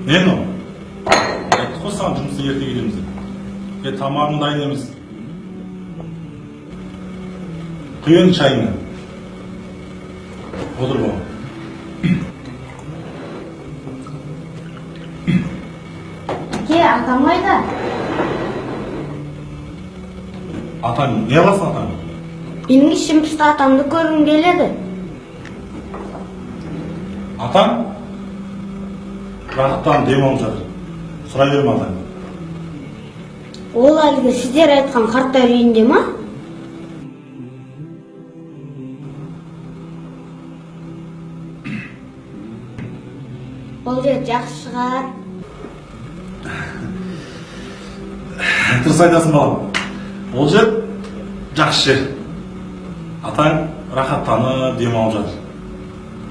Не мынау? Айттық қой саған жұмысқа ерте келеміз деп. Тамағың дайын емес. Құй енді шайыңды. Отыр балам. Әке, атам қайда? Атаң, не қыласың атаң? Менің ішім пысты, атамды көргім келеді. Атаң рахаттанып демалып жатыр. Сұрай берме атаң. Ол әлгі сіздер айтқан қарттар үйінде ма? Ол жер жақсы шығар. Дұрыс айтасың, балам. Ол жер жақсы жер. Атаң рахаттанып демалып жатыр.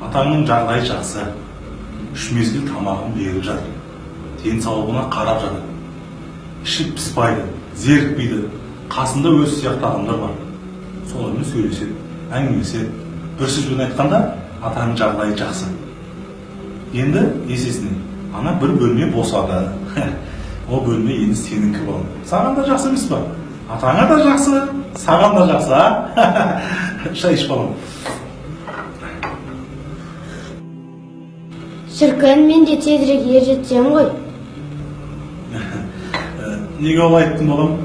Атаңның жағдайы жақсы. 3 мезгіл тамағын беріп жатыр. Денсаулығына қарап жатыр. Ішіп пыспайды, зерікпейді. Қасында өз сияқты адамдар бар. Солармен сөйлеседі, әңгімелеседі. Бір сөзбен айтқанда, атаның жағдайы жақсы. Енді есесіне ана бір бөлме босады. Ол бөлме енді сенікі, балам. Саған да жақсы емес па? Атаңа да жақсы, саған да жақсы, а? Шай іш, балам. Шіркін, мен де тезірек ер жетсем ғой. Неге олай айттың, балам?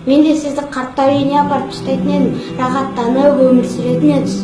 Мен де сізді қарттар үйіне апарып тастайтын едім, рахаттанып өмір сүретін едіңіз.